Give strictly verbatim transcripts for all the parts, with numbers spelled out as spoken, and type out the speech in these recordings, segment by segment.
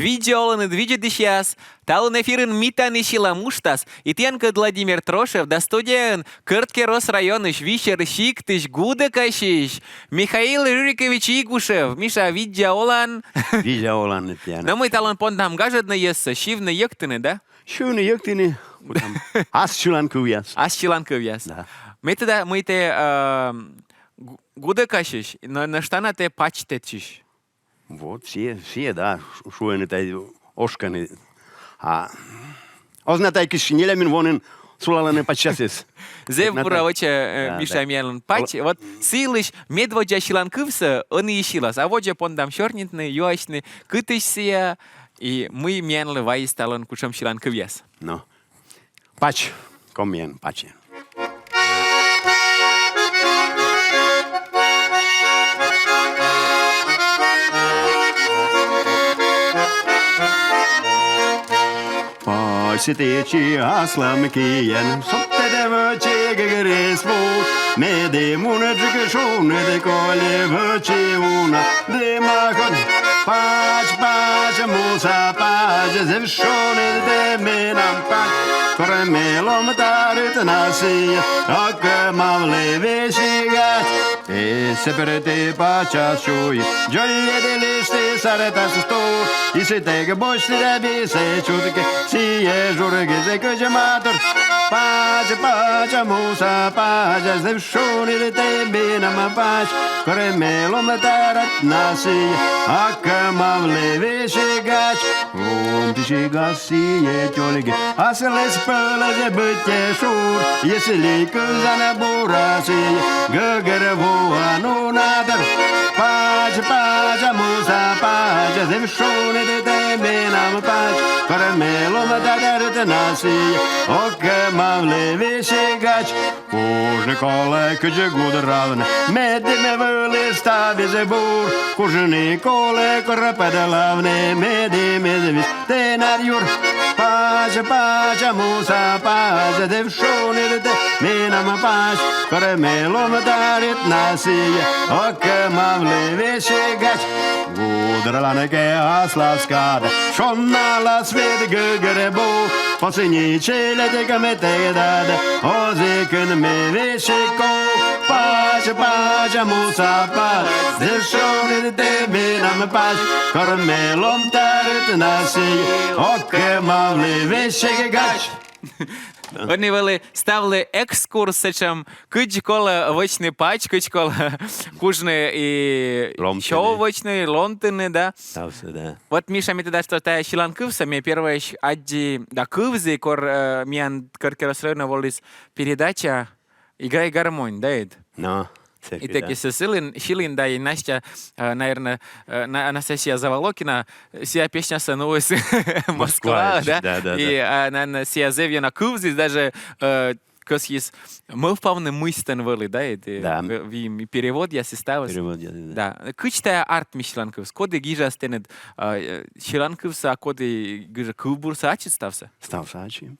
Видза оланныд, видзӧдысьяс! Талун эфирын «Ми тані сьылам» уджтас. И тіянкӧд Владимир Трошев да студияын Кӧрткерӧс районысь Висер сиктысь Гудӧкасьысь Михаил Рюрикович Игушев. Миша, видза олан. Видза олан, Татьяна. Но мый, талун пондам гажӧдны йӧзсӧ сьывны, йӧктыны, да? Сьывны, йӧктыны. Кутам. Ас сьыланкывъяс. Ас сьыланкывъяс. Да. Ме тӧда, мый тэ, э, Гу-, Гудӧкасьысь, но нӧшта на тэ пач тэтчысь. Вот, сійӧ, сійӧ, да, шу-, шуӧны тай, ошкӧны. А оз на тай кысь нелямын-вонын сулалӧны пачсьясыс. Зэв бура вӧчӧ, э, да, Миша, да, миянлы пач. Вот сы йылысь медводдза сьыланкывсӧ ӧні и сьылас. А водзӧ пондам сёрнитны, юасьны, кытысь сійӧ и мый миянлы вайис талун, кутшӧм сьыланкывъяс. Но. Пач. Комиӧн пачӧн. Пачсӧ тэтчи аслам киӧн, содтӧд вӧчи гӧгӧрыс вуж. Медым унаджык шоныд коли, вӧчи уна дымахӧн. Пач, пач, муса пач, зэв шоныд тэ менам пач. Кор ме ломта рытнас сійӧ, окмавлі весиг ас. Эсся пӧрті пачас сюйи, дзоляд листі сарӧтас тур. И сытӧг босьті да бисӧ чутки, сійӧ жургис кыдз матур. Пач, пач, муса пач, зэв шоныд тэ менам пач. Кор ме ломта рытнас сійӧ, окмавлі весиг ас. Ломтысигас сійӧ тёльгис аслыс пӧлӧс быттьӧ шур. Если кывзан бура сійӧ, гӧгӧрвоан уна тор. Пач, пач, муса пач, зэв шоныд тэ менам пач. Кор ме ломта рытнас сійӧ, окмавлі весиг ас. Кужны колӧ кыдз гудравны, медым вӧлі ставыс бур. Кужны колӧ кор пӧдлавны, медым эз вис тэнад юр. Пач, пач, муса пач, зэв шоныд тэ менам пач. Кор ме ломта рытнас сійӧ, окмавлі весиг ас. Гудравлан кӧ аслас кадӧ, шоналас вед гӧгӧрбур. Посни челядьӧс ме тэнад, оз и кӧн ме весиг ков. Пач, пач, муса пач, зэв шоныд тэ менам пач. Кор ме ломта рытнас сійӧ, окмавлі весиг ас. Ӧні вӧлі ставлы экскурс сэтшӧм, кыдз колӧ вӧчны пач, кыдз колӧ кужны и сё вӧчны, ломтыны, да? Ставсӧ, да. Вот, Миша, ме тӧда, что тайӧ сьыланкывсӧ ме первойысь аддзи да кывзі, кор, э, миян Кӧрткерӧс районын воліс передача «Играй, гармонь», да, эд? Но. И таки сылін, сылін, да, и Настя, э, наверное, э, На-, Анастасия Заволокина, сійӧ песнясӧ нуис Москва, да? Да, да, и, да. А, наверное, сійӧ зэв ёна кывзіс, даже, э, кӧсйис мӧвпавны, мый сэтӧн вӧлі, да, и, да, в-, ви-, ми-, переводъяс и ставыс. Переводъяс, да. Да. Кыдз тайӧ артмис сьыланкывсӧ, коді гижас тэныд, э, сьыланкывсӧ, а коді гижӧ кывбурсӧ, ачыд ставсӧ? Ставсӧ ачым.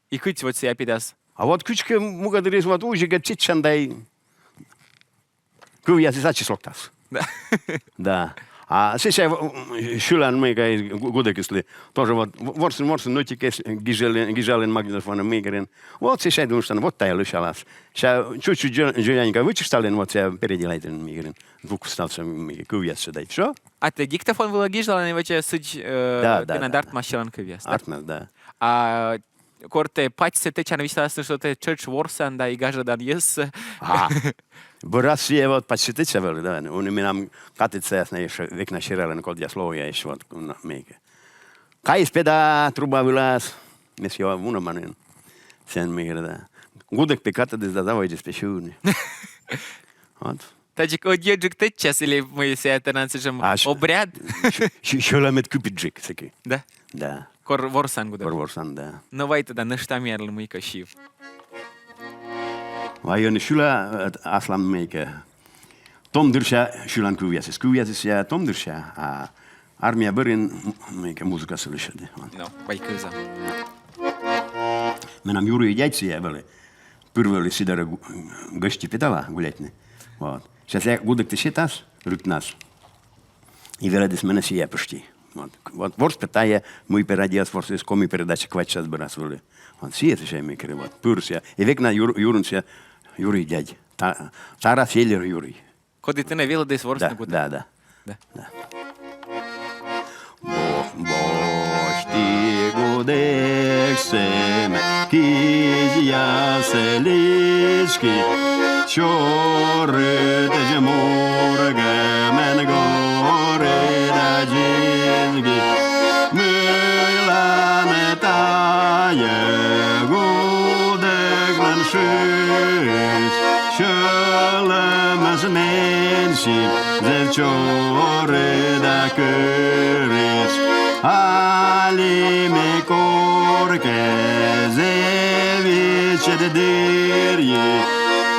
И кыдз вот сійӧ петас? А вот кыдзкӧ мукӧддырйиыс вот узьӧ кӧ чеччан да и кывъясыс ачыс локтас. Да. Да. А сэсся в-, м, сьылан мыйкӧ гу-, гудӧкыслы. Тоже вот в-, ворсын, ворсын нотикаӧс гижалін, гижалін магнитофонӧ мыйкӧ. Вот сэсся думыштан, вот тайӧ лӧсялас. Сэсся чуть-чуть дзо-, дзонянька вычышталін, вот сэсся переделайтін мыйкӧ. Звук ставсӧ мыйкӧ, кывъяссӧ да и всё. А тэ диктофон вылӧ гижалан, и вот сідз, э, да, да, тэнад артмас сьыланкывъяс, да? Артмас, да. А кор тэ пачсӧ тэтчан, висьталасны, что тэ тшӧтш ворсан да и гажӧдан йӧзсӧ. Ага. Бӧрас сійӧ вот пачсӧ тэтча вӧлі, да. Ӧні менам катыдсаяс на ещё век на сералӧны, кодъяс лоӧ ещё вот, ну, мыйкӧ. Кайис педа труба вылас, ме сійӧс вунӧма нин. Сэн мыйкӧ да. Гудӧк пӧ катӧдіс да заводитіс пӧ сьывны. Вот. Тадзи ӧдйӧджык тэтчас или мый сійӧ тэнад сэтшӧм обряд? Сьӧ-, сьӧ-, сьӧлӧмыд кыпыдджык сэки. Да? Да. Кор ворсан гудӧк. Кор ворсан, да. Но вай тӧда, нӧшта миянлы мыйкӧ сьыв. Вай ӧні сьыла, э, аслам мыйкӧ. Том дырся сьылан кывъясыс. Кывъясыс сійӧ том дырся, а армия бӧрын м-, мыйкӧ музыкасӧ лӧсьӧдӧ. Вот. Но, вай кывзам. Менам юрӧй дядь сійӧ вӧлі. Пыр вӧлі сы дорӧ гу-, гӧсьті петала гуляйтны. Вот. Сэсся гудӧктӧ сетас, рытнас. И велӧдіс менӧ сійӧ пӧшти. Вот, вот ворс пӧ тайӧ, мый пӧ радиоас ворсіс, коми передача квайтчас бӧрас вӧлі. Вот, сійӧ сэтшӧм мый керӧ, вот, пыр сійӧ. И век на юр-, юрын сійӧ, юрын дядь. Та-, Тарас Еллер юрын. Коді тэнӧ велӧдіс ворсны гудӧк. Да, да. Да. Да. Бо-, босьті гудӧксӧ ме кизьясӧ лички, сёрнитчи мургӧмӧн горӧда дзизги. Мыйла ме тайӧ гудӧклӧн шыысь сьӧлӧмсӧ менсьым зэв чорыда кырысь. Али ме коркӧ зэв ичӧт дырйи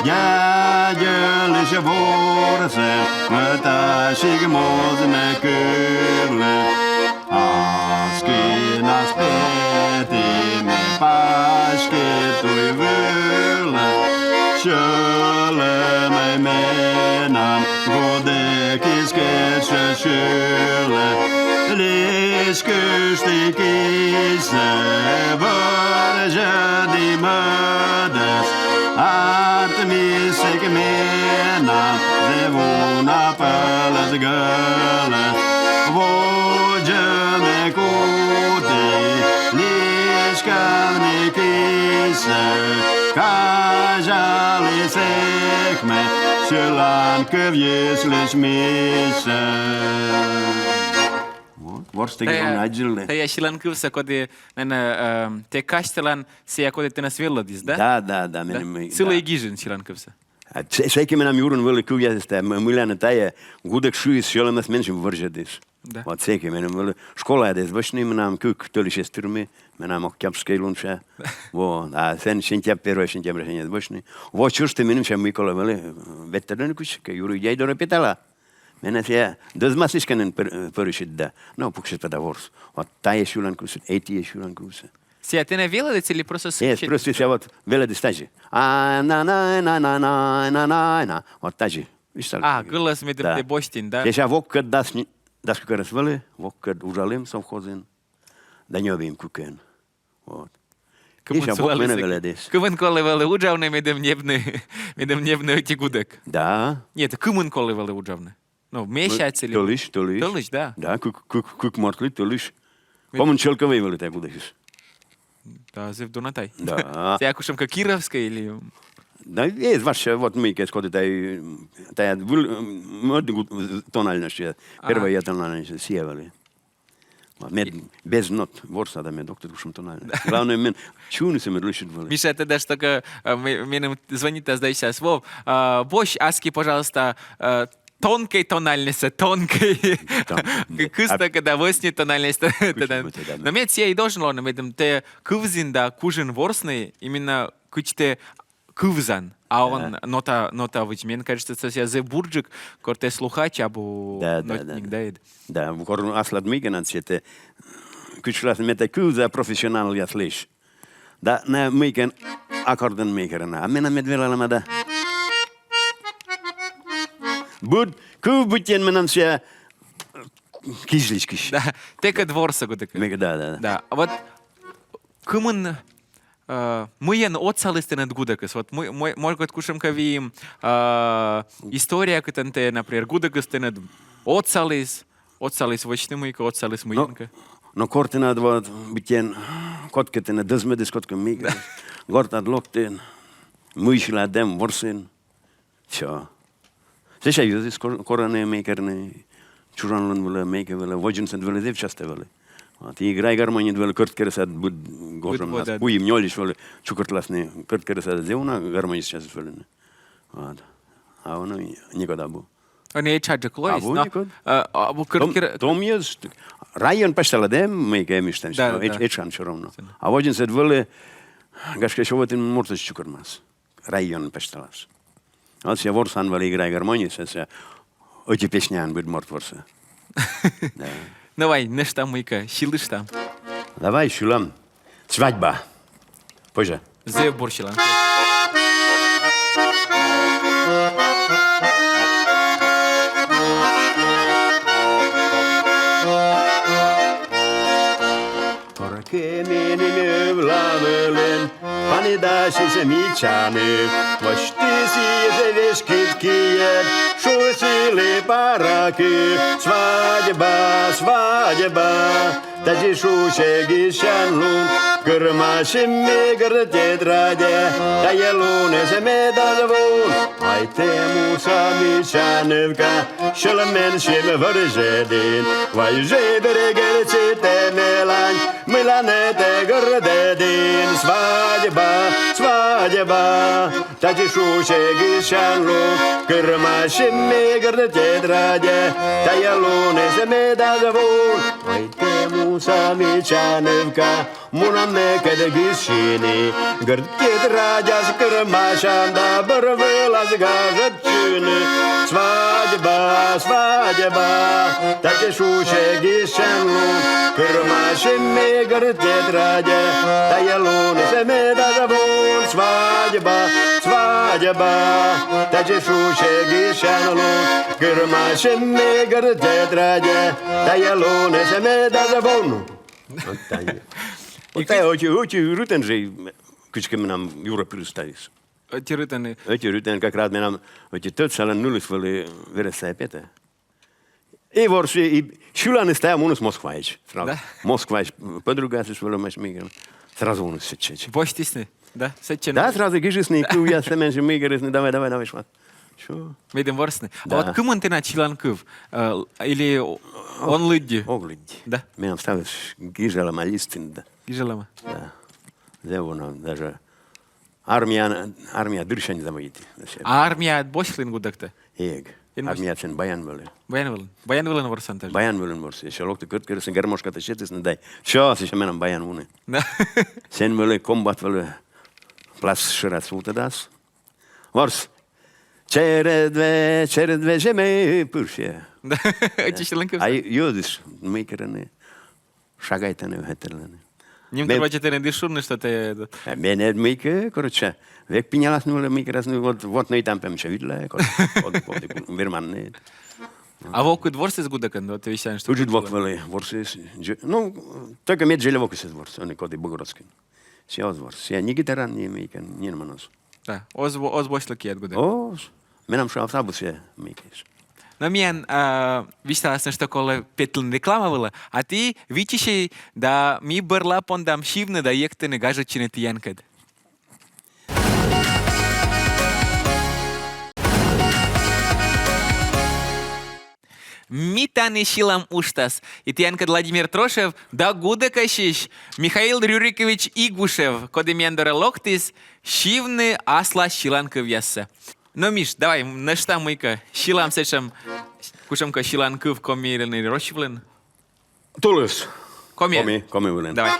дядьӧлысь ворсӧ, мӧдасигмозмӧ кывлӧ. Аскинас петі ме паськыд туй вылӧ, сьӧлӧмӧй менам гудӧкыс кӧть сьӧлӧ. Личкышті кисьсӧ вӧрзьӧді мӧдӧс, артмис сэк менам зэв уна пӧлӧс гӧлӧс. Водзӧ ме куті личкавны кисьсӧ, казялі сэк ме сьыланкыв йӧзлысь мисьсӧ. Вот, ворсті гӧгӧр аддзылі. Тайӧ сьыланкывсӧ, коді нӧ, э, тэ казьтылан, сійӧ, коді тэнӧ велӧдіс, да? Да, да, да, меным. Сылы и гижин сьыланкывсӧ. А сэ-, сэки менам юрын вӧлі кывъясыс тайӧ, м-, мыйла нӧ тайӧ гудӧк шыыс сьӧлӧмӧс менсьым вӧрзьӧдіс. Да. Вот сэки меным вӧлі школаад эз босьтны, менам кык тӧлысь эз тырмы, менам октябрьскӧй лун ся. Вот. А сэн сентябрь, первой сентября сэн эз босьтны. Вот чӧжтӧ меным ся мый колӧ вӧлі, э, ветлӧдлыны кутшӧмкӧ, юрын дядь дорӧ петала. Менӧ сійӧ дӧзмас эськӧ нин пӧр-, пӧрысьыд да. Но пуксьӧ пӧ да ворс. Вот тайӧ сьыланкывсӧ, эті сьыланкывсӧ. Сійӧ тэнӧ велӧдіс или просто... Э, просто сійӧ вот велӧдіс тадзи. А, на, на, на, на, на, на, на, на. Вот тадзи. Висьталӧ. А, гӧлӧс медым тэ босьтін, да? Сійӧ воккӧд дас ни-, дас кык арӧс вӧлі, воккӧд уджалім совхозын. Да ньӧбим кыкӧн. Вот. Кымын сулаліс, кымын колӧ вӧлі уджавны, медым ньӧбны, медым ньӧбны ӧти гудӧк. Да. Нет, кымын колӧ вӧлі уджавны. Ну, месяц или... Тӧлысь, тӧлысь. Тӧлысь, да. Да, кык, кык, кык мортлы тӧлысь. Комын чӧлкӧвӧй вӧлі тайӧ гудӧкыс. Да, зэв дона тай. Да. Тайӧ кутшӧмкӧ кировскӧй или... Да, эз важся, вот мыйкӧ, коді тайӧ, тайӧ выль, м, мӧд гу-, тональность, первая тональность, сійӧ вӧлі. Вот, мед без нот ворса да, мед ог тӧд, кутшӧм тональность. Главное, мен чунысӧ мед лӧсьыд вӧлі. Миша, тэ даш только, э, ме-, меным звонитас да ещё: «Вов, э, босьт аски, пожалуйста, э, тонкӧй тональностьсӧ, тонкӧй». Тонкӧй. Кызтӧ кӧ да вӧсни тональностьсӧ. Но мед сійӧ и должен лоны, медым тэ кывзін да кужин ворсны, именно кыдз тэ кывзан, а он нота, нота вӧч. Мен кажется, сійӧ зэв бурджык, кор тэ слухач абу нотник, да, эд. Да, кор аслад мыйкӧ на, сійӧ тэ кыдз шулас, мед тэ кывза профессионалъяслысь. Да, на мыйкӧ аккордӧн мый керӧ на. А менам мед велалӧма да. Быд, кыв быттьӧ менам сійӧ кизлысь кысь. Да, тэкӧд ворсӧ гудӧк. Мыйкӧ, да, да, да. Да, вот кымын, э, мыйӧн отсаліс тэныд гудӧкыс? Вот мый, мый, может, кутшӧмкӧ выйым, э, история, кытӧн тэ, например, гудӧкыс тэныд отсаліс, отсаліс вӧчны мыйкӧ, отсаліс мыйкӧ. Но кор тэнад вот быттьӧ кодкӧ тэнад дӧзмӧдіс, кодкӧ мыйкӧ. Да. Гортад локтін, мыйсьылад эм, ворсін. Всё. Сэсся йӧзыс кор-, корӧны мый керны, чужанлун вылӧ, мыйкӧ вылӧ, водзынсӧ вӧлі, зэв частӧ вӧлі. Вот, и играй гармоньыд вӧлі Кӧрткерӧсад быд гожӧмнас. Быд во, да. Куим-нёльысь вӧлі чукӧртласны Кӧрткерӧсад, зэв уна гармонистъясыс вӧліны. Вот. А ӧні некод абу. Ӧні этшаджык лоис, абу но некод. Э, абу Кӧрткерӧ-, том, том йӧз, район пасьтала да эм мыйкӧ эмыштан, да, да, этшан всё равно. А водзынсӧ вӧлі, гашкӧ, сё вӧтын мортыс чукӧрмас. Район пасьталас. Вот сійӧ ворсан вӧлі, играй гармоньсӧ, сійӧ ӧти песняӧн быд морт ворсӧ. Да. Давай, нӧшта мыйкӧ сьылыштам. Давай сьылам. Свадьба. Позже. Зэв бур сьылан. Дасис мичаным, восьтіс сійӧ веськыд киӧ, шуис сылы паракыв: «Свадьба, свадьба, тадзи шусьӧ гижсян лун. Кырымасим ми гӧрд тетрадьӧ, тайӧ луныс медаз вун». Ай тэ муса, мича нывка, сьӧлӧм менсьым вӧрзьӧдін. Вай жебрегӧн сетӧ мелань, мыйла нӧ тэ гӧрдӧдін. Свадьба, свадьба, тадзи шусьӧ гижсян лун. Кырымасим ми гӧрд тетрадьӧ, тайӧ луныс медаз вун. Ай тэ муса, мича нывка, мунам мекӧд гижсьыны. Гӧрд тетрадяс кырымасян да бӧрвылас гажӧдчыны. Свадьба, свадьба, тадзи шусьӧ гижсян лун. Кырымасим ми гӧрд тетрадьӧ, тайӧ луныс медаз вун. Свадьба, свадьба, тадзи шусьӧ гижсян лун. Кырымасим ми гӧрд тетрадьӧ, тайӧ луныс медаз вун. Вот тайӧ. Вот тайӧ ӧти, ӧти рытӧн жӧ кыдзкӧ менам юрӧ пырысь ставыс. Ӧти рытӧн. Ӧти рытӧн как раз менам ӧти тӧдсалӧн нылыс вӧлі верӧс сайӧ петӧ. И ворсі, и сьыланыс тайӧ муніс Москваысь сразу. Да? Москваысь подругаыс вӧлӧмаӧсь мыйкӧ. Сразу муніс сэтчӧ. Босьтісны, да? Сэтчӧ. Да, сразу гижисны, кывъяс сэтчӧ мыйкӧ, давай, давай, давай, шуас. Чё? Медым ворсны. А вот кымын тэнад сьыланкыв, э, или о-, он лыддьы? Ог лыддьы. Да? Менам ставыс гижалӧма листын, да. Гижалӧма. Да. Зэв уна даже. Армия, армия дырсянь заводиті. А армияад босьтлін гудӧктӧ? Эг. Эн босьт. Армияад сэн баян вылын. Баян вылын. Баян вылын ворсан тадзи. Баян вылын ворси. Ещӧ локті кӧрткерӧсын, гармошкатӧ сетісны да. Всё, сэсся менам баян вунӧ. Да. Сэн вылын комбат вылын плац шӧрас вуӧдас. Ворс. Чередве, чередве зэв пыр сійӧ. Да. Ӧтчыд сьыланкыв. А йӧзыс мый керӧны. Шагайтӧны, ветлӧны. Нимтор вӧчӧ тэнӧ дышунны, что тэ этот. А менӧ мыйкӧ, короче, век пинясны вӧлі мыйкӧ раз, ну, вот, вот, ну, и там пемся видлӧ, короче, вот, вот, верманны. А вокыд ворсіс гудӧкӧн, вот, висьтан, что. Ыджыд вок вӧлі ворсіс, ну, только меджель вокыс эз ворс, ӧні коді Богородскын. Сійӧ оз ворс, сійӧ ни гитараӧн, ни мыйкӧн, нинӧмӧн оз. Да, оз во-, оз босьтлы киад гудӧк. Оз. Менам шуам, абу сійӧ мыйкӧ. Но миян, а, висьталасны, что колӧ петлыны реклама вылӧ, а ті виччысьӧй да, ми бӧрла пондам сьывны да йӧктыны, гажӧдчыны тіянкӧд. «Ми тані сьылам» уджтас. И тіянкӧд Владимир Трошев да гудӧкасьысь Михаил Рюрикович Игушев, коді миян дорӧ локтіс сьывны аслас сьыланкывъяссӧ. Но, Миш, давай, нӧшта мыйкӧ сьылам сэтшӧм, кутшӧмкӧ сьыланкыв коми вылын или Россия вылын. Тулыс. Коми. Коми, коми вылын. Давай.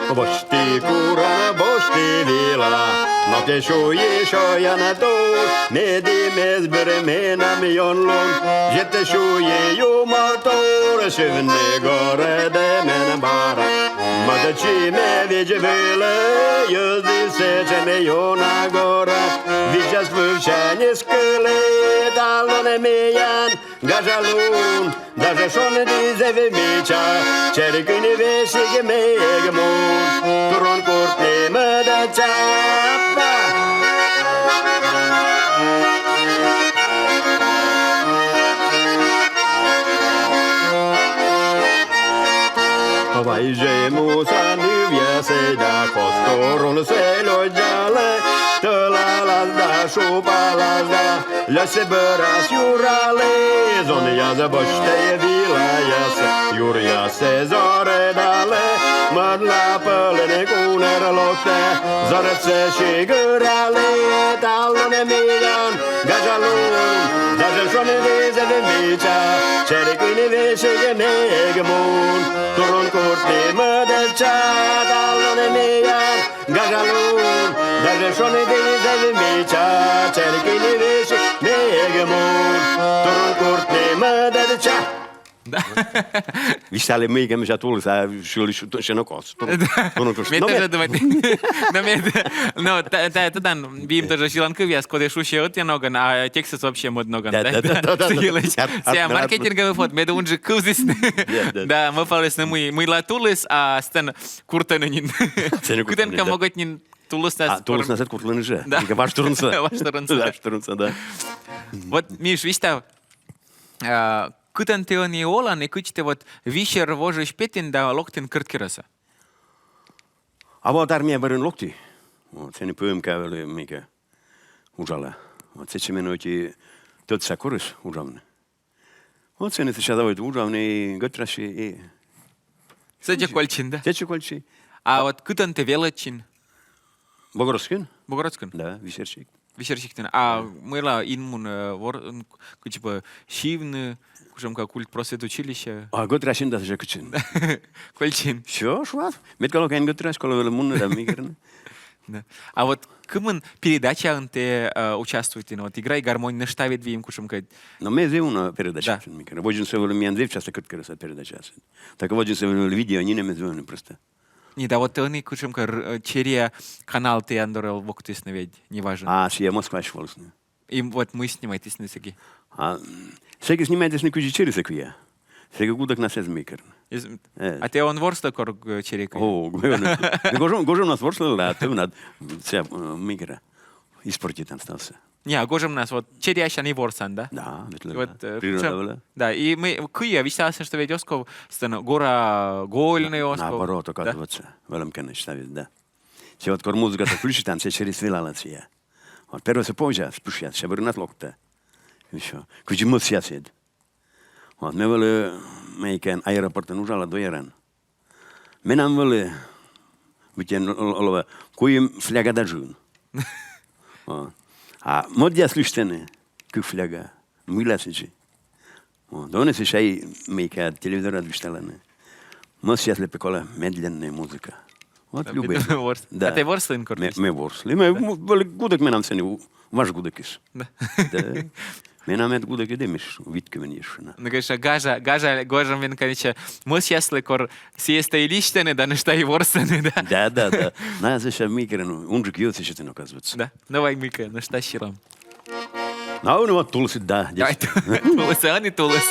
Босьті куран, босьті вила, но тэ сюй сёян туш, медым эз бӧр менам ёнлун, зэв тэ сюй юмов тур, сьывны горӧдӧ мен бара. Мӧдӧдчи ме видз вылӧ, йӧзыс сэтшӧм ёна горӧ. Видзас вывсяньыс кылі: талун миян гажа лун, даже шондіыс зэв мича, черкын весиг ме эг мун, турун куртны мӧдӧдча. Вай жӧ, муса нывъясӧй да, кос турунсӧ лёддзалӧй, тӧлалас да, шупалас да, лёсьсӧ бӧрас юралӧй. Зонъяс босьтӧй вилаяссӧ, юръяссӧ зорӧдалӧй, мӧдлапӧлын кунӧр локтӧ, зорӧдсӧ сигӧралӧй. Талун миян гажа лун, даже шондіыс зэв мича, черкын весиг ме эг мун, турун куртны мӧдӧдча. Талун миян гажа лун, даже шондіыс зэв мича, черкын весиг ме эг мун, турун куртны мӧдӧдча. Висьталі, мыйкӧ мися тулыс, а сьылысь сьӧ нӧ кос. Тунӧ кос. Ме тоже думаю. Но ме, но та, та, та, дан, бим тоже сьыланкывъяс, коді шусьӧ ӧтногӧн, а текстыс вообще мӧд ногӧн, да? Да, да, да. Сьылысь. Сія маркетингӧвӧй ход, мед унджык кывзісны. Да, да. Да, мӧвпалісны, мый, мыйла тулыс, а сэтӧн куртӧны нин. Кытӧнкӧ могыт нин тулыснас. А тулыснас эд куртлыны жӧ. Да. Важ турунсӧ. Важ турунсӧ. Важ турунсӧ, да. Вот, Миш, висьтав, а, кытӧн тэ ӧні олан и кыдз тэ вот Вишер вожысь петін да локтін Кӧрткерӧсӧ? А вот армия бӧрын локті. Вот, сэні ПМК вӧлі мыйкӧ уджала. Вот, сэтчӧ менӧ ӧти тӧдса корис уджавны. Вот сэні сэсся заводиті уджавны и гӧтырасси и... Сэтчӧ кольччин, да? Сэтчӧ кольччи. А вот кытӧн тэ велӧдчин? Богородскын. Богородскын? Да, Вишерсиктын. Вишерсиктын. А мыйла ин мун, э, вор-, н-, к-, типа, сьывны, кутшӧмкӧ культпросветучилище? А гӧтырасин да сэсся кытчӧ. Кольччин. Всё, шуас. Мед колӧ кӧ эн гӧтырас, колӧ вӧлӧм мунны да мыйкӧ керны. Да. А вот кымын передачаын тэ, э, участвуйтін? Вот «Играй, гармонь», нӧшта ведь выйым кутшӧмкӧ. Но ме зэв уна передачаын, да, мыйкӧ керны. Водзынсӧ вӧлі миян зэв часто Кӧрткерӧсад передачаыс. Так водзынсӧ вӧлі «Видео нинӧм» зэв уна просто. Не, да вот тэ ӧні кутшӧмкӧ р-, э, чериа канал тіян дорӧ локтісны ведь, неважӧн. А, сія Москваысь волісны. И вот мый снимайтісны сэки? А, м, сэки снимайтісны, кыдзи черисӧ кыя. Сэки гудӧкнас эз мыйкӧ керны. Из-, э, а тэ он ворслы кор, э, чери кыя? О, гожӧм-, гожӧмнас ворслі, а тӧвнад, м, сія, э, мыйкӧ керны. Испортитан ставсӧ. Не, а гожӧмнас вот чериасян и ворсан, да? Да, ветлӧ. Вот, э, природа причём вӧлі. Да, и мый кыя, висьталасны, что ведь оз ков сэтӧн гора гольнӧй, оз ков. Наоборот, оказывается, вӧлӧм кӧ нӧшта ведь, да. Сія вот кор музыкатӧ включитан, сія черис велалӧ сія. Вот первойсӧ повзяс, пышъяс, сія бӧрынас локтӧ. Ещё. Кыдзи мӧсъяс эд. Вот, ме вӧлі мыйкӧ аэропортын уджала доярӧн. Менам вӧлі, быттьӧ л-, л-, лоӧ, куим фляга да джын. Вот. А мӧдъяс лысьтӧны кык фляга. Мыйла сідзи. Вот. Ӧні сэсся и мыйкӧ телевизорад висьталӧны. Мӧсъяслы пӧ колӧ медленная музыка. Вот любӧй. Ворс-, да. А тэ ворслін кор? Ме, ме ворслі. Ме, да, м, вӧлі гудӧк менам сэні, у-, важ гудӧкыс. Да. Да. Менам эд гудӧк эд эмӧсь, вит кымын ещё на. Ну, конечно, гажа, гажа, гожӧм мен, конечно, мӧсъяслы кор сійӧс тай лысьтӧны, да нӧшта и ворсӧны, да? Да, да, да. На, сэсся мыйкӧ керны, ну, унджык йӧзыс сетӧны, оказывается. Да. Давай мыйкӧ нӧшта сьылам. На, ну вот, «Тулыс», да. Давай, «Тулыс», а не «Тулыс».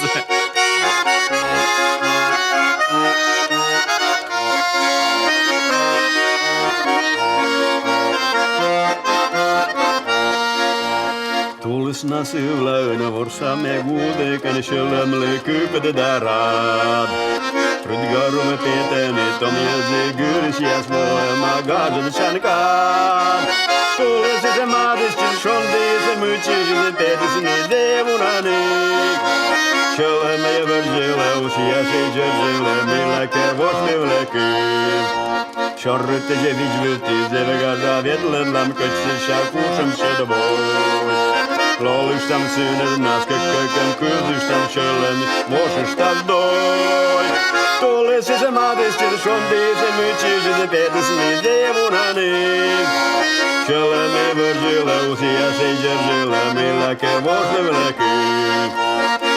Тулыснас ывлаын ворса ме гудӧкӧн сьӧлӧмлы кыпыд да рад. Рыт горум петӧны, том йӧзлы гырысьяс воӧма гажӧдсянкад. Тулысыс мадысьтчис, шондіыс мыччысис, петіс ми зэв унаӧн. Сьӧлӧмӧй вӧрзьылӧ, усъясӧй дзорзьылӧ, мыйлакӧ вошвывлӧ кыв. Сёр рытысь видз вывті зэв гажа ветлӧдлам, кӧть сэсся кутшӧмсьӧд бой. Лолыштам сынӧднас, кӧк-кӧкӧн кывзыштам, сьӧлӧмысь вошыштас дой. Тулысыс мадысьтчис, шондіыс мыччысис, петіс ми зэв унаӧн. Сьӧлӧмӧй вӧрзьылӧ, усъясӧй дзорзьылӧ, мыйлакӧ вошвывлӧ кыв.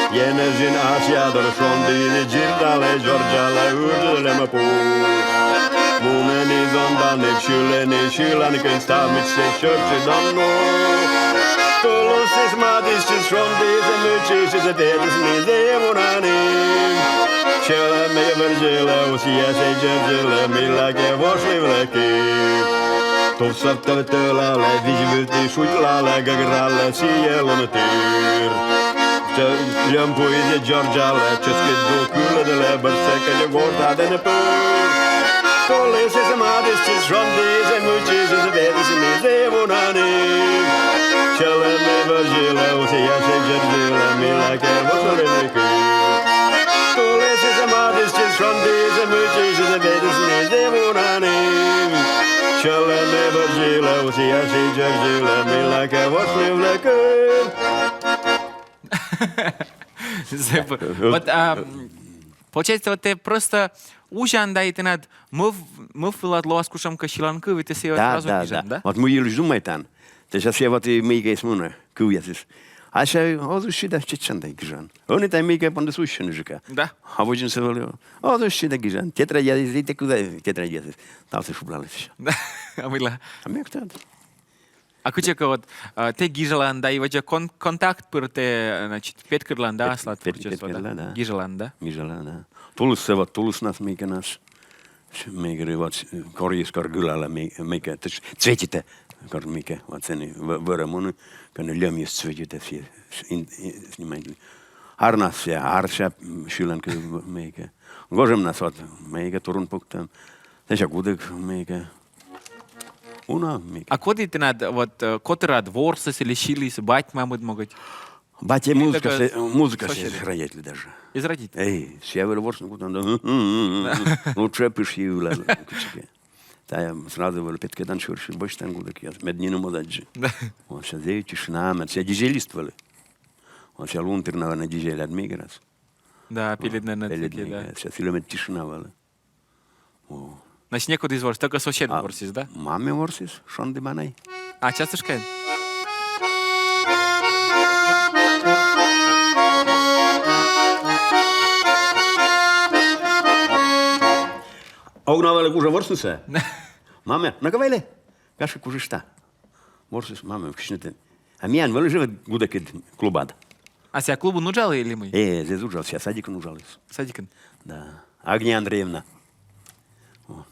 Енэжын асъя дор шондіыс дзирдалӧ, дзордзалӧ ыджыдлӧм пуш. Мунӧны зонданыс, сьылӧны сьыланкӧд, ставыс сэсся чӧрччӧ да но. Тулысыс мадысьтчис, шондіыс мыччысис, петіс ми зэв унаӧн. Сьӧлӧмӧй вӧрзьылӧ, усъясӧй дзорзьылӧ, мыйлакӧ вошвывлӧ кыв. Тувсов тӧв тӧлалӧ, видз вывті шутьлалӧ, гӧгралӧ сійӧ лунтыр. Льӧм пуыс дзордзалӧ, чӧскыд дук ылӧдлӧ, бӧрсӧ кӧть гортад эн пыр. Тулысыс мадысьтчис, шондіыс мыччысис, петіс ми зэв унаӧн. Сьӧлӧмӧй вӧрзьылӧ, усъясӧй дзорзьылӧ, мыйлакӧ вошвывлӧ кыв. Тулысыс мадысьтчис, шондіыс мыччысис, петіс ми зэв унаӧн. Сьӧлӧмӧй вӧрзьылӧ, усъясӧй дзорзьылӧ, мыйлакӧ вошвывлӧ кыв. Вот, а, м, получается, вот тэ просто узян да и тэнад мӧв-, мӧвпылад лоас кутшӧмкӧ сьыланкыв, и тэ сійӧс сразу гижан, да? Вот мый йылысь думайтан. Тэ сейчас я вот и мыйкӧыс мунӧ, кывъясыс. А сэсся оз уси да, чеччан да и гижан. Ӧні тай мыйкӧ пондіс усьыны жӧ кӧ. Да. А водзынсӧ вӧлі оз уси да, гижан. Тетрадь язык, тетрадь язык. Ставсӧ шыблалӧ сэсся. Да. А мыйла? А ме кӧть тӧд. А кыдзкӧ вот, а, тэ гижалан да, и вообще кон-, контакт пыр тэ, значит, петкӧдлан да аслад творчествода? Петкӧдла, да. Гижалан да? Гижалан, да. Тулыссӧ вот, тулыснас мыйкӧнас. Мыйкӧ вот, кор йӧз кор гылалӧ, мый-, мыйкӧ, тыш, цветитӧ, кор мыйкӧ, вот сэні вӧ-, вӧрӧ муні, кӧні льӧмйӧз цветитӧ, снимайтӧ. Арнас сэсся, арся, м, сьылӧм кӧ мыйкӧ. Гожӧмнас вот, мыйкӧ турун пуктӧм. Сэсся гудӧк мыйкӧ. Уна мыйкӧ. А коді тэнад, вот, э, котырад ворсіс или сьыліс, бать-мамыд могӧть? Батьӧ музыкасӧ, музыкасӧ эз радейтлы даже. Эз радейтлы? Эй, сійӧ вӧлі ворсны кутан да. Лучше пышйи ылӧ кыдзкӧ. Тайӧ сразу вӧлі петкӧдан, сюрси босьтан гудӧкъяс. Мед нинӧм оз аддзы. Да. Вот, сэсся зэв тишина, мед сэсся дизелист вӧлі. Вот, сэсся лун тыр, наверно, дизеляд мыйкӧ раз. Да, пельыд, наверно, пельыд мыйкӧ раз. Сэсся сылӧ мед тишина вӧлі. О. Значит, некод эз ворсі, только сосед ворсіс, да? Мамӧ ворсіс, шонді манай. А частушкаӧн? Ог на вӧлі кужӧ ворснысӧ. Мамӧ, ну-ка вайлы. Кӧшкӧ кужӧ шта. Ворсіс мамӧ, кыдз нӧ тэ. А миян вӧлі жӧ гудӧкыд клубад. А сійӧ клубын уджалӧ или мый? Э, эз уджал, сійӧ садикын уджаліс. Садикын? Да. Агния Андреевна. О.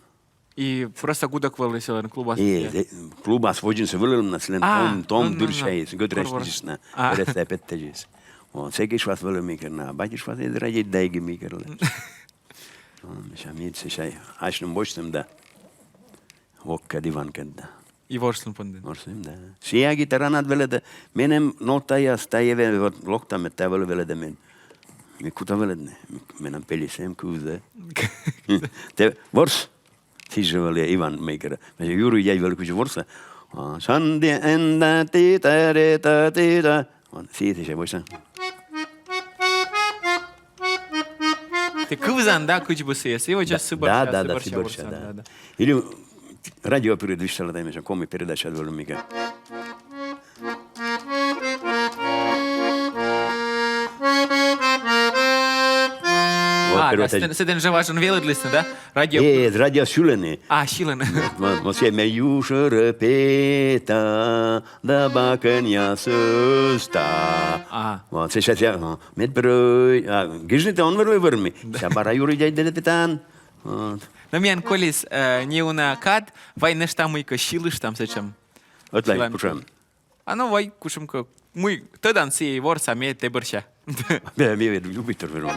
И просто гудӧк вӧлі сылӧн клубас. Э, клубас водзынсӧ вӧлі на сылӧн, том, том дырсяыс, гӧтрасьысьна, гӧтрасьысьна петтӧдзыс. О, сэки швас вӧлі мыйкӧ на, батьыс швас эз радейт да эгӧ мыйкӧ. О, сэсся мед сэсся асьным босьтім да. Воккӧд, Иванкӧд да. И ворслун пондін. Ворслун, да. Сійӧ гитаранад велӧдӧ, меным нотаяс тайӧ вӧлі, вот локта, мед тайӧ вӧлі велӧдӧ мен. Ме кута велӧдны, менам пельыс эм кывзӧ. Тэ ворс, сідз жӧ вӧлі Иван мыйкӧ. Юрий дядь вӧлі кыдз ворсӧ. А, шанди энда ти та ре та ти та. Вот, сійӧ, сійӧ, вӧчан. Тэ кывзан да, кыдз бы сійӧ, сійӧ вӧчан, сы бӧрся, да, да, сы бӧрся, да, да. Или радио пыр висьталӧ тай, мися, коми передача вӧлі мыйкӧ. Вот, а, да, сэтӧн жӧ важӧн велӧдлісны, да? Радио. Э, радио сьылӧны. А, сьылӧны. Вот, вот, сійӧ ме юшӧрӧ пета, да бакӧнъясӧс та. А. Вот, сэсся, а, мед пыр, а, гижны тэ он вӧрмы, вӧрмы. Да. Сэсся бара Юрий дядь дінӧ петан. Вот. Но миян колис, э, неуна кад, вай нӧшта мыйкӧ сьылыштам сэтшӧм. Ӧтлаын кутшӧм. А ну вай кутшӧмкӧ. Мый тӧдан, сійӧ ворса, ме тэ бӧрся. Ме, ме, ме, любит тоже вернув.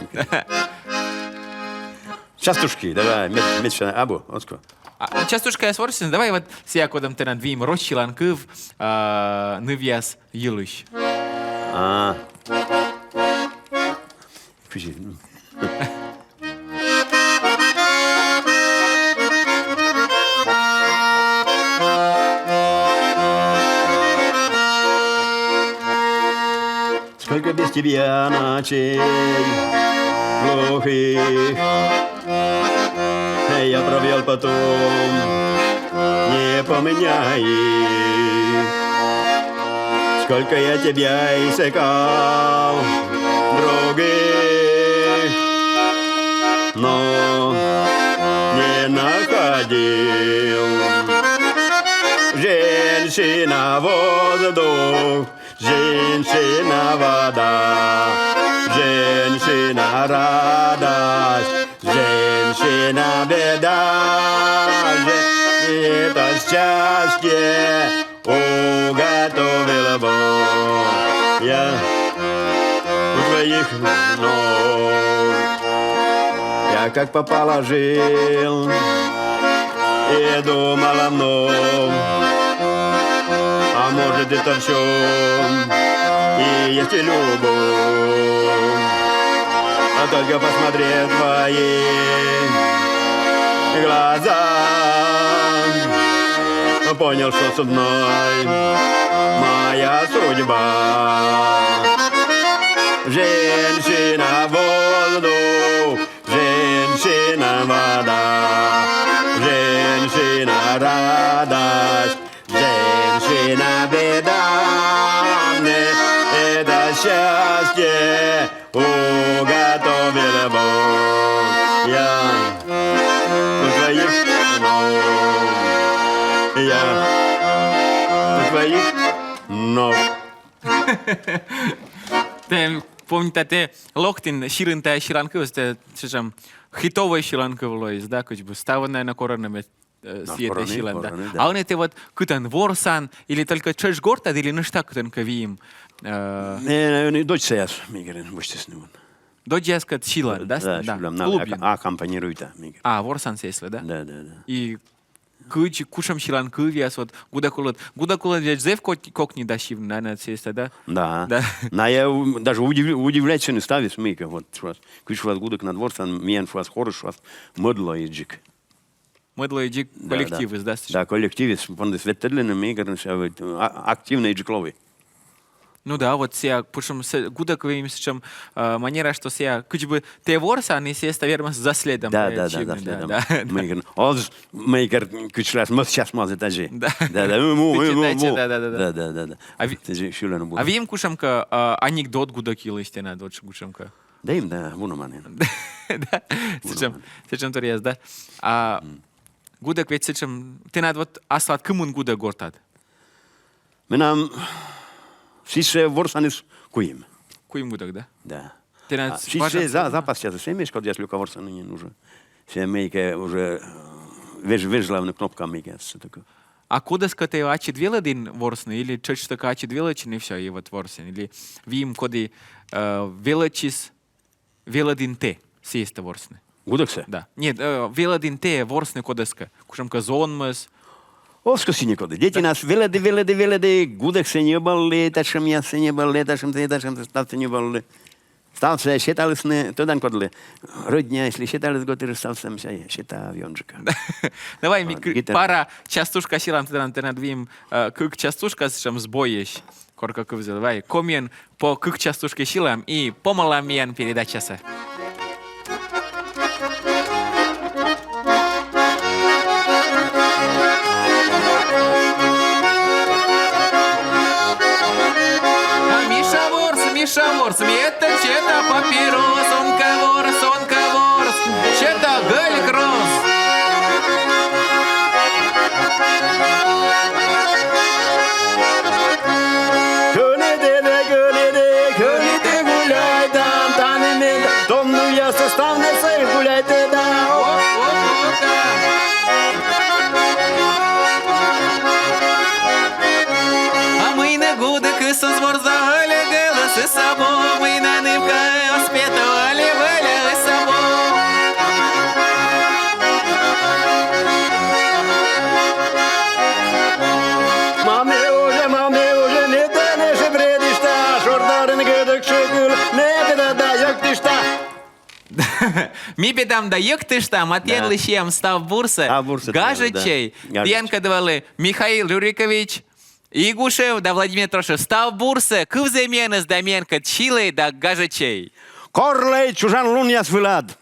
Частушки, давай, мед, мед, абу, отско. А, частушкаяс ворсін, давай вот сійӧ, кодӧм тэнад выйым, «Россилан кыв», а, нывъяс йылысь. А. Кыдзи, ну. Сколько без тебя ночей глухих я провёл потом, не помня их. Сколько я тебя искал, других, но не находил. Женщина воздух, женщина вода, женщина радость, женщина беда, же- это счастье уготовил Бог. Я у твоих ног. Я как попало жил и думал о мном. А может, это всё и есть любовь. А только посмотри в твои глаза. Понял, что со мной моя судьба. Женщина воздух, женщина вода, женщина радость, женщина беда. Мне это Уготовил Бог я у своих ног. Я у своих ног. Те помнитӧ, те локтін сьылін тайӧ сьыланкывйыс, те сэтшӧм хитовӧй сьыланкыв лоис, да, кыдз бы ставӧн, наверно, корӧны мед, э, сійӧ тэ сьылан, да. А ӧні тэ вот кытӧн, ворсан, или только тшӧтш гортад, или нӧшта кытӧнкӧ виим? Э, не, не, не, додь саяс ми керӧн босьтчисны вон. Додьяскӧд сьылан, да? Да, да, сьылам, на, клубын. А, аккомпанируйта ми керӧн. А, ворсан сійӧслы, да? Да, да, да. И кыдз, кутшӧм сьыланкывъяс, вот, гудӧк улад. Гудӧк улад ведь зэв кок-, кокни да сьывны, наверно, сійӧс, да? Да. Да. Найӧ у-, даже удив-, удивляйтчӧны ставыс, мыйкӧ, вот, шуас. Кыдз, шуас, гудӧкнад ворсан, миян, шуас, хорыс, шуас, мӧд лои дзик. Мӧд лои дзик. Да, да. Коллективыс, да, сэтшӧм? Да, коллективыс, пондіс ветлӧдлыны, ми керӧн, сійӧ вот, а, активнӧйджык лои. Ну да, вот сійӧ, путшӧм сэ-, гудӧк вӧлі сэтшӧм, э, манера, что сійӧ, кыдз бы тэ ворсан, и сійӧ ставыс вермас за следом. Да, э, да, да, за следом. Да, да. Мыйкӧ, оз, мыйкӧ, кыдз шуас, мӧс час мазі тадзи. Да. Да, да, му, му, му, му. Да, да, да, да. Да, да, да, да. А ви-, тадзи сьылӧны бура. А виим кутшӧмкӧ, э, анекдот гудӧк йылысь тэнад, вот кутшӧмкӧ? Да, им, да, вунӧма нин. Да, сэтшӧм, сэтшӧм торъяс, да. А гудӧк ведь сэтшӧм, тэнад вот аслад кымын гудӧк гортад? Менам сійӧ ворсаныс куим. Куим гудӧк, да? Да. Тэнад... А сійӧ за-, запасъясыс эмӧсь, кодъяс люка ворсны нин уже. Сійӧ мыйкӧ уже, э, веж-, вежлавны кнопка мыйкӧ, всё такӧ. А кодӧскӧ тэ ачыд велӧдін ворсны, или тшӧтш тӧкӧ ачыд велӧдчин и всё, и вот ворсін, или виим, коді, э, велӧдчис, велӧдін тэ сійӧстӧ ворсны? Гудӧксӧ? Да. Нет, э, велӧдін тэ ворсны кодӧскӧ. Кутшӧмкӧ зонмӧс. Оз кӧсйы некоді. Детинас велӧді, велӧді, велӧді, гудӧксӧ ньӧбалӧ, татшӧмъяссӧ ньӧбалӧ, татшӧмсӧ, татшӧмсӧ, ставсӧ ньӧбалӧ. Ставсӧ сеталісны, тӧдан, кодлы. Родня, если сеталіс гӧтырысь, ставсӧ сетав ёнджыка. Давай ми пара частушка сьылам, тэнад, тэнад виим, э, кык частушка, сэтшӧм збойысь. Коркӧ кывзы, давай. Комиӧн по кык частушкӧ сьылам и помалам миян передачасӧ. А Миша ворс, Миша ворс, миянтӧ сета папирос, он кӧ ворс, он кӧ ворс, сета гӧльк рос. Кӧні тэ, кӧні тэ, кӧні тэ гуляйтан, тані ме, том нывъястӧ ставнысӧ гуляйтӧ да. О, о, о, да. А мый нӧ гудӧкыс оз ворса, ӧльӧ гӧлӧсыс абу, мый нӧ нывка оз петав, ӧльӧ вӧльӧыс абу. Мамӧ уже, мамӧ уже, ме тэнӧ жӧ бредышта, шӧр дорын гӧдӧксӧ кылӧ, ме тэнӧ да йӧктышта. Ми бедам да йӧктыштам, а тіянлы сиам став бурсӧ. Став бурсӧ, да. Гажӧдчӧй. Гажӧдчӧй. Тіянкӧд вӧлі Михаил Рюрикович Игушев да Владимир Трошев. Став бурсӧ, кывзӧй миянӧс да миянкӧд сьылӧй да гажӧдчӧй. Корлӧй чужан лунъяс вылад.